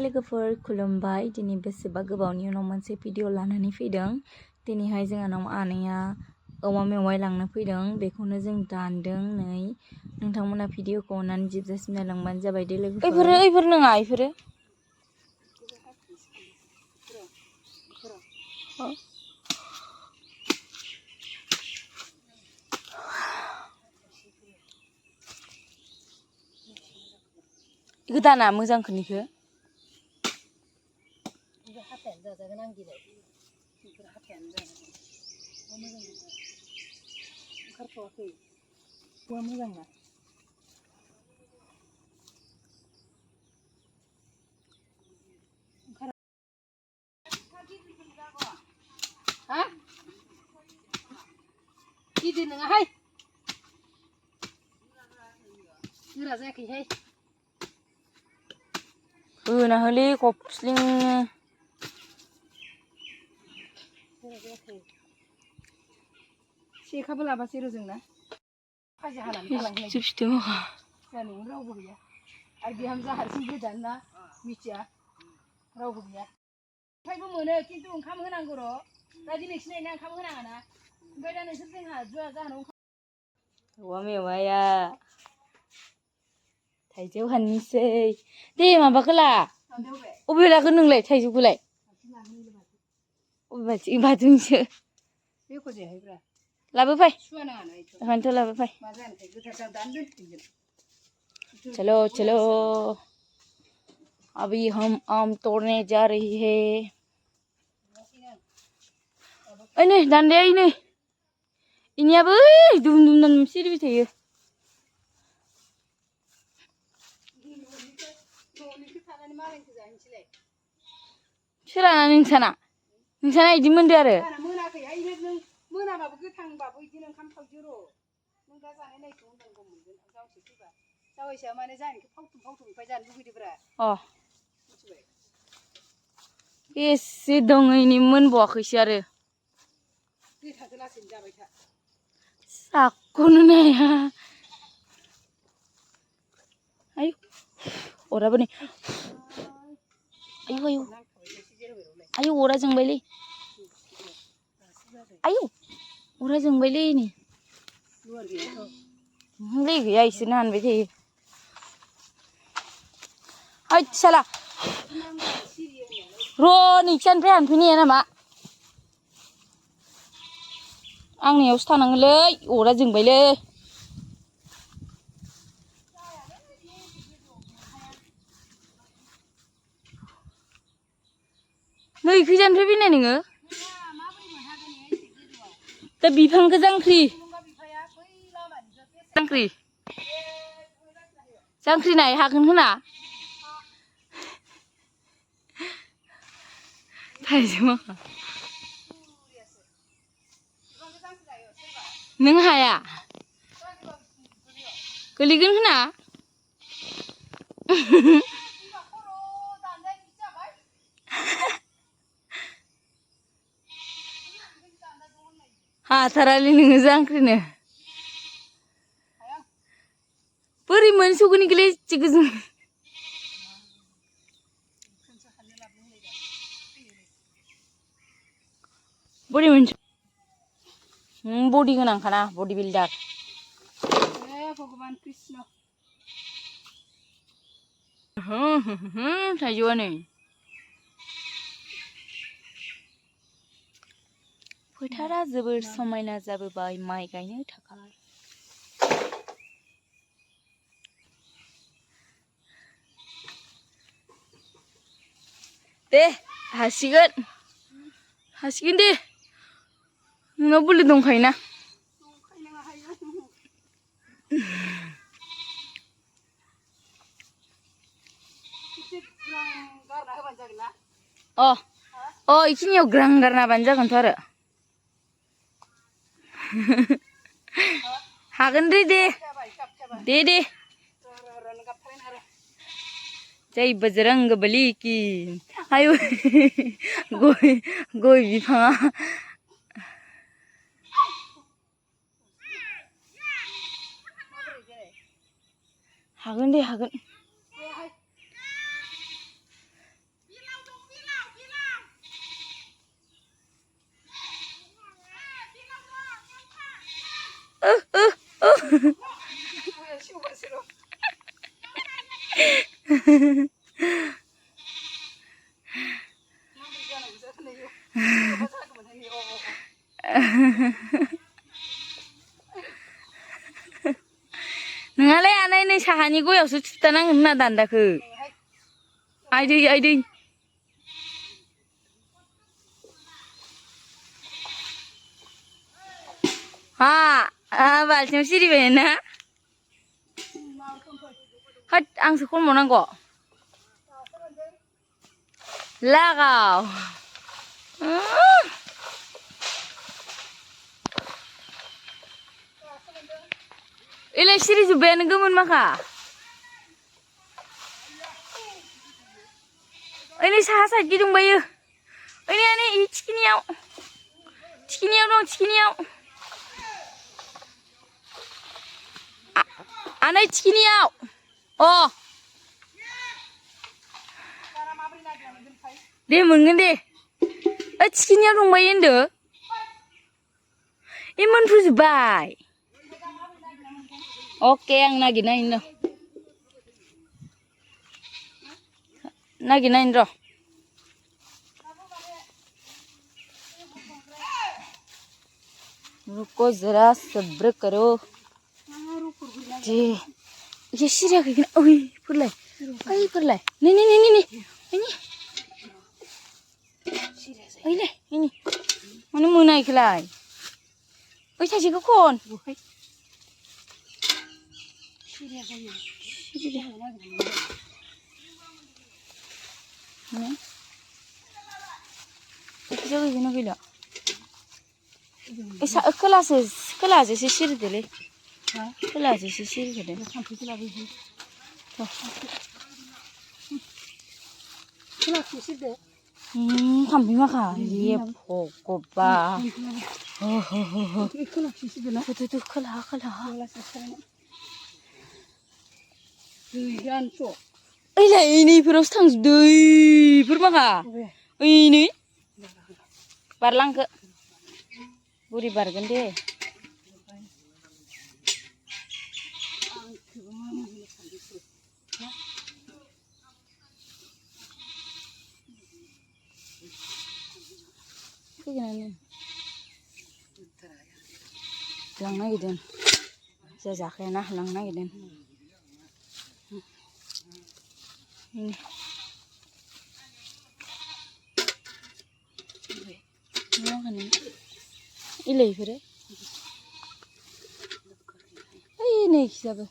लोगोफोर खुलुमबाय दिनै बेसेबा गोबावनि उनाव मोनसे भिडिअ लानानै फैदों। दिनैहाय जोंहानाव आनैया औवा मेवाइ लांनो फैदों, बेखौनो जों दानदों। नै नोंथांमोना भिडिअखौ अननानै जोबजासिम नायलांबानो जाबाय दे लोगोफोर। इफोर नङा इफोरो गोदाना मोजांखौनिखो हाथायानो जाजागोन आं दिनै बेफोर हाथायानो जाजागोन मोजां नङा ओंखारथ'वाखै हौवा मोजां ना हा गिदिर नङाहाय गोरा जायाखैहाय होना होलै खफ्लिं सेखाबो लाबासै रोजोंना फाजि हानानै थालांनाय जानायावनो रावबो गैया आरो बिहामजो हारसिं गोजान ना मिथिया रावबो गैया ओमफ्रायबो मोनो खिन्थु ओंखाम होनांगौ र' दा दिनै सिनायना ओंखाम होनाङाना ओमफ्राय दा नोंसोर जोंहा जाहोनाव औवा मेवाया थाइजौ हाननोसै दे माबाखौ ला अबे लागोन नोंलाय थाइजौखौलाय अबे बाथुनसो लाबोफाय ओंखायनोथ' लाबोफाय चलो चलो अभी हम आम तोड़ने जा रही है ओइ नै दान्दाया ओइ नै इनियाबो दुम दुम दुम सिरिबाय थायो सोराना नोंसाना इदि मोनदो आरो मोनाखैहाय नों मोनाबाबो गोथांबाबो इदिनो ओंखाम खावदो र' नों दा जानाय नायखौ होननांगौ मोनगोन जावैसो फैबा जावैसोआ माने जानिखौ फावथुमनिफ्राय जानो लुगैदोब्रा मिथिबाय बेसे दङ इनि मोनबावाखैसो आरो दै थाखो लासैनो जाबाय था साखौनो नाया आयु अराबो नै आयु आयु आयु अरा जोंबायलै आयु अरा जोंबायलै नै दै गैया इसोरनो हानबाय थायो हैद साला र' नोंसानिफ्राय हानफैनो हाया नामा आंनियावसो थानांगोनलै अरा जोंबायलै नै खैजानिफ्राय फैनाय नोङो दा बिफांखौ जांख्रिनाय हागोन होना थाइजौ नों हाया गोलैगोन होना हाथारालै नोङो जांख्रिनो बोरै मोनसौगोन इखौलाय एसे गोजों बोरै मोनसौ बडि गोनांखाना बडि बिल्डार भगबान कृष्ण थाइजौआ नै फोथारा जोबोर समायना जाबोबाय माइ गायनो थाखाय दे हासिगोन दे नोंनाव बोलो दंखायोना अ इखिनियाव ग्रां गारना होबानो जागोनथ' आरो हागोन दे जै बजरंग बली की आयु गय बिफाङा हागोन दे हागोन नङालै आनै नै साहानि गयावसो थुबथानांगोन ना दान्दाखौ आइदै आइदै हा बाल्थिङाव सिरिबाय ना होद आंसो खनबावनांगौ लागाव इलाय सिरिजोब्बायानो गोमोन माखा ओइ नै साहा साइडखि दंबायो ओइ नै थिखिनियाव दं थिखिनियाव आनै थिखिनियाव अ दे मोनगोन दे ओइ थिखिनियाव दंबायो होनदो इ मोनफुजोब्बाय अके आं नागिरनायनो र' रुको जरा सब्र करो जे ये सिरियाखै ओइ फोरलाय नै मानो मोना इखौलाय ओइ सासेखौ खन गैला खोलाजोंसो सिरिदोलै खोलाजोंसो सिरिदो थाम्फैसो लाबोयो थाम्फै माखा ये भगबान खोलाहा ओइलाय नैफोरावसो थांजोबदो दैफोर माखा ओइ नै बारलांखो बुरि बारगोन दे फैगोनानो लांनो नागिरदों जा जाखायाना लांनो नागिरदों इलाय इफोरो ओइ नै खिजाबो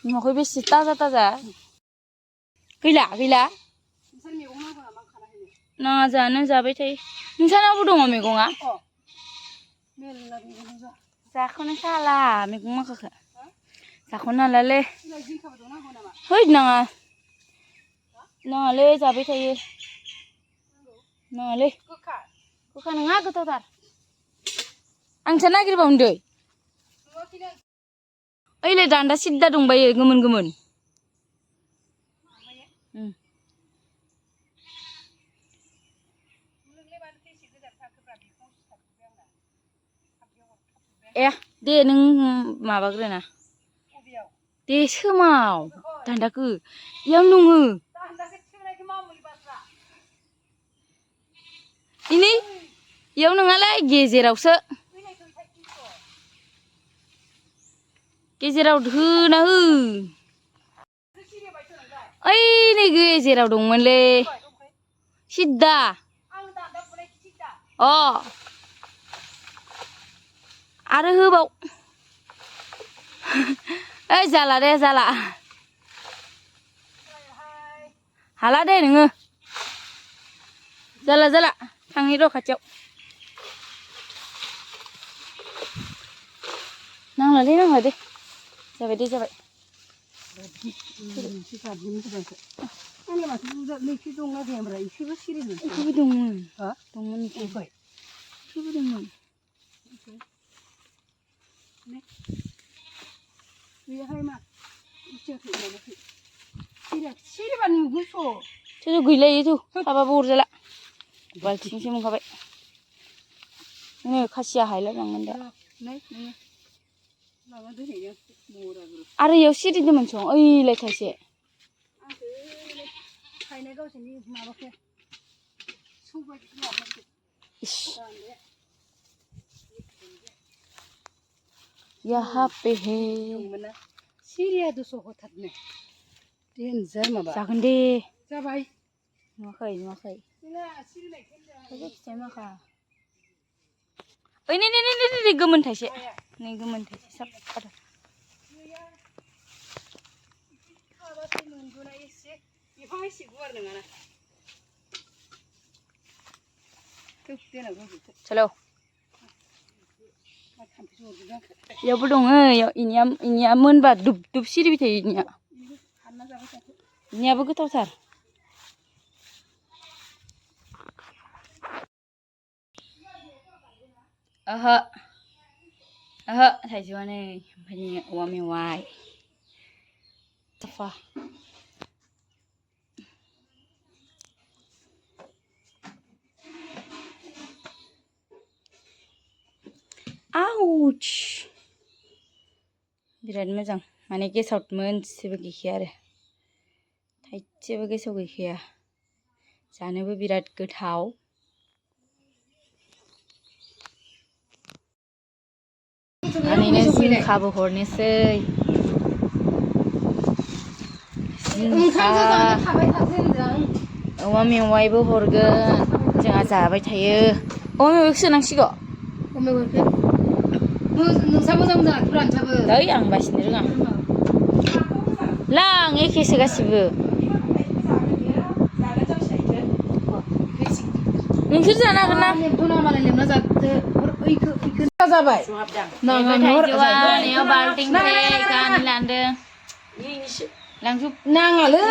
बिमाखौ बेसे ताजा गैला नाङा जानो जाबाय थायो नोंसानावबो दङ मैगङा जाख'नो हाला मैगं माखाखौ जाख'नो हालालै है नाङालै जाबाय थायो नाङालै गोखा नङा गोथावथार आंसो नागिरबावनो दै ओइलाय दान्दा सिद्दा दंबायो गोमोन ए दे नों माबाग्रोना दे सोमाव दान्दाखौ इयावनो दङो इनै इयाव नङालै गेजेरावसो गेजेराव होना हो ओइ नै गेजेराव दंमोनलै सिद्दा अ आरो होबाव ओइ जाला दे जाला हाला दे नोङो जाला थांनि र' खाथियाव नांला दे जाबाय इखौबो दंमोन इखौबो दंमोन गैयाहाय मा इथियाखै माबाखै सिरिबा नुगोनस' थ' गैलायो थ' थाबाबो अरजाला बाल्थिंसो मोनखाबाय नै खासिया हायला लांगोन दा नै नोङो माबा दोनहैयो मराबो आरो इयाव सिरि दंमोन सं ओइलाय थाइसे आंखो खायनाय गावसोरनि माबाखौ सबाय माबाखौ इस यहाँ पे है दंमोन ना सिरिया दस' हथादनो देनजार माबा जागोन दे जाबाय नुवाखै नुवाखै गैला सिरिनायखौनो थाइसे फिथाइ माखा ओइ नै गोमोन थाइसे नै गोमोन थाइसे साबफाथार खाबासो मोनगोना एसे बिफां एसे गुवार नङाना देनां रज'थों चलो थाम्फैसो अरजोबदों आंखो इयावबो दङ इनिया मोनबा दुब दुब सिरिबाय थायो इनिया हानना जाबाय थाथों इनियाबो गोथावथार ओहो ओहो थाइजौआनो ओमफ्राय नै औवा मेवाइ साफा आउच बिराद मोजां माने गेसाव मोनसेबो गैखाया आरो थाइसेबो गेसाव गैखाया जानोबो बिराद गोथाव आनैनो जिंखाबो हरनोसै जिंखा औवा मेवाइबो हरगोन जोंहा जाबाय थायो औवा मेवाइखौ सोनांसिगौ नोंसा मोजां मोजां रानसाबो दै आं बासिनो रोङा लां एखेसो गासिबो नोंसोर जानो हागोन ना लेमथ'ना मालाय लेमना जादो इखो जाबाय थाइजौआ बाल्टिंसे गानि लांदों लांजोब नाङालै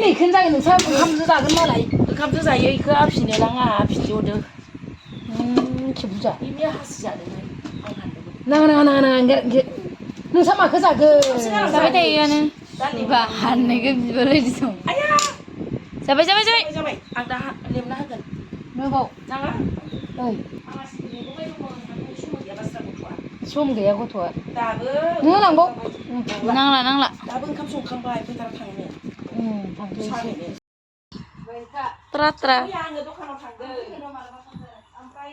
नैखौनो जागोन नोंसा ओंखामजों जागोन मालाय ओंखामजों जायो इखौ आफिनो लाङा आफिसो हरदो मिथि बुरजा बिनिया हासि जादोंमोन आं हानदोंमोन नाङा नोंसा माखौ जागोन जाबाय थायोआनो बिबा हाननायखौ बिबारबायदि दं जाबाय आं दा लेमना होगोन नोबाव नाङा ओइ सम गैया गथ'आ दाबो नों लांबाव नांला दाबो ओंखाम संखांबाय फोथाराव थांनो थांथ'सै त्रा त्रा आङो दखानाव थांदों ओमफ्राय